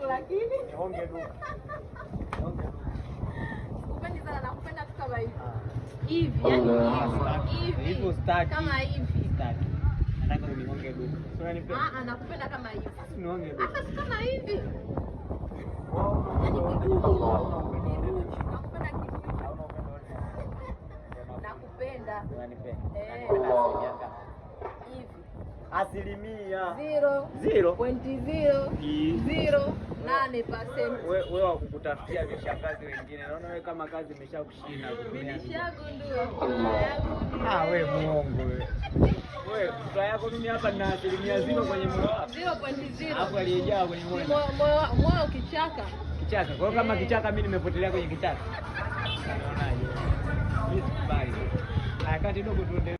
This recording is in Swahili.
Lakini Nihonge duka. Nihonge duka. Sikupendi sana, nakupenda tu kama hivi. Hivi, yani hivi. Hivyo sitaki. Kama hivi. Sitaki. Nataka unihonge duka. Si unanipenda? Ah, ah, nakupenda kama hivi. Unihonge duka. Hata si kama hivi. Yaani kiduchu. Nakupenda kiduchu. Nakupenda. Unanipenda. Eh. Unanipenda asilimia ngapi? Hivi. Asilimia. Zero. Zero. Point zero. 08%. Wewe wa kukutafutia vishangazi wengine. Naona wewe kama kazi imeshakushinda kutumia. Nilishagundua furaha yangu ni Ah, wewe. wewe muongo wewe. Wewe furaha yako mimi hapa nina 0% kwenye moyo wako. 0.0. Hapo aliyejaa kwenye moyo. Moyo kichaka. Kichaka. Kwa hiyo kama Eh. kichaka mimi nimepotelea kwenye kichaka. Unaonaje? Mimi sikubali. Haya, kati dogo tuendelee.